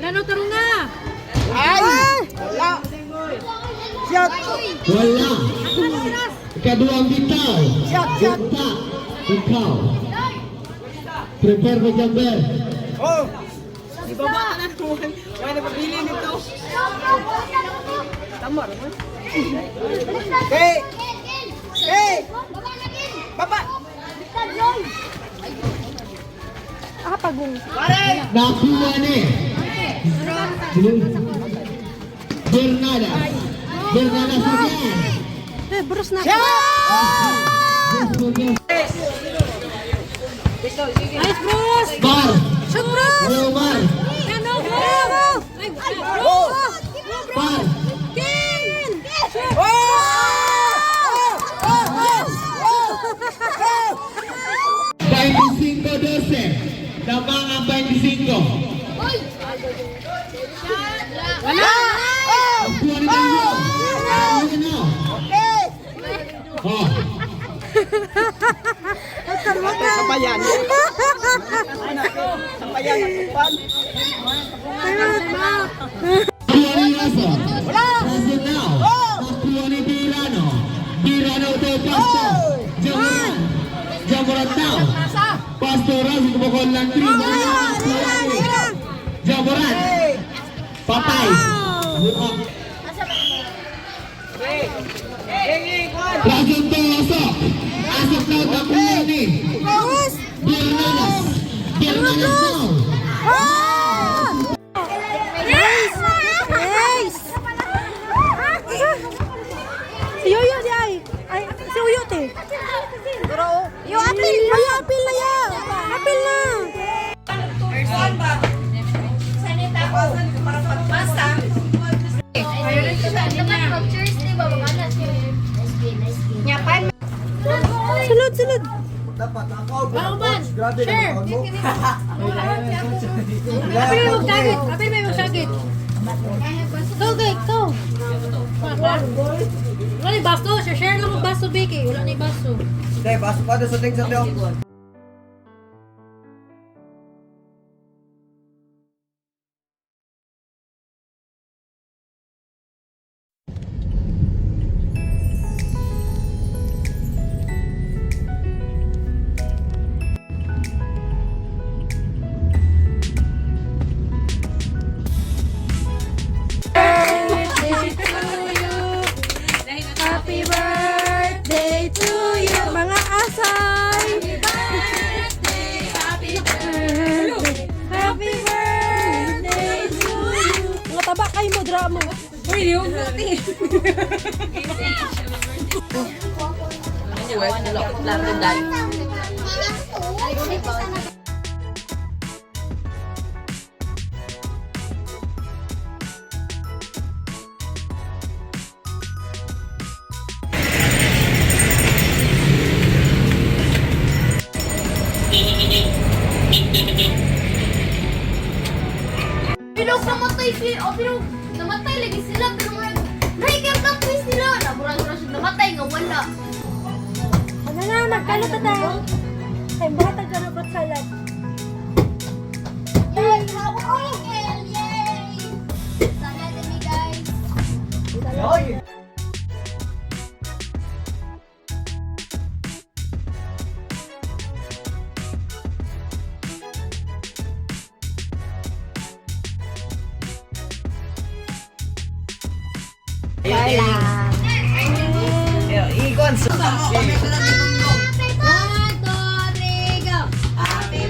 Lano tarunga. Ay! Wala! Shot! Wala. Ikaduhang bitaw. Shot, shot. Bunta. Ikaw. Prepare for jumper. Oh! Di ba ba na? Wala na pabili nito. Tama naman. Hey! Hey! Baba! Ah, pagong. Pare! Nakuha ni. Bernada. Bernada again. Eh, Bruce na. Nice, Bruce! Bar. Shoot, Bruce! Omar. Ano, Bruce? Ay, Bruce! Bar. Ken! Shoot! Oh! Oh! Oh! Oh! Oh! 25-12. Lamang ang 25. Wala! Nakuha ni Dayo. Nakuha na. Okay! Oh. Sabayan. Sabayan ang upan. Nakuha ni Rason. Rason now. Nakuha ni Birano. Birano to Pasto. Jamoran. Jamoran now. Pasto Rason kumukol ng 3. Jamoran. Patay. Buka. Rason to Asok. Asok now nakuha ni Bruce! Bernadas. Bernadas now. Nice! Nice! Si Yoyo di ay. Ay, si Uyo te. Yo, apil! Ay, apil na ya! Apil na! Sulod, sulod! Dapat ako. Grabe Sure. Apil may magsagit! Apil may magsagit! Go, go, go! Wala ni baso. Share lang mo baso, Vicky. Wala ni baso. Hindi, baso pa doon sa ting sa teo. Happy birthday to you, mga asay! Happy birthday! Happy birthday to you! Mga taba kayo mo, dra mo. Uy, yung Pero namatay sila, oh, pero namatay lagi sila, pero murag, nakikita ko sila, na murag murag sila namatay nga wala. Ano na, magkano ta tayo? Ay, buhat ang ganun salad. Yay! Hawa yay! Sana dami guys. Hoy! Ikon sa One, two, three, go! Happy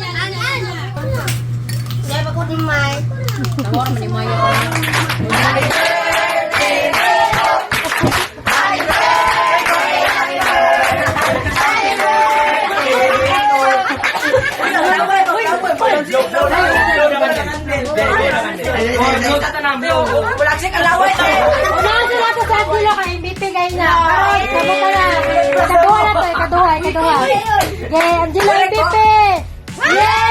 An, an! Una sila sa sa dulo kay MVP kayo na. Karon, sabot na. Kaduha na to, ikaduha, ikaduha. Okay, Angela MVP! Yeah!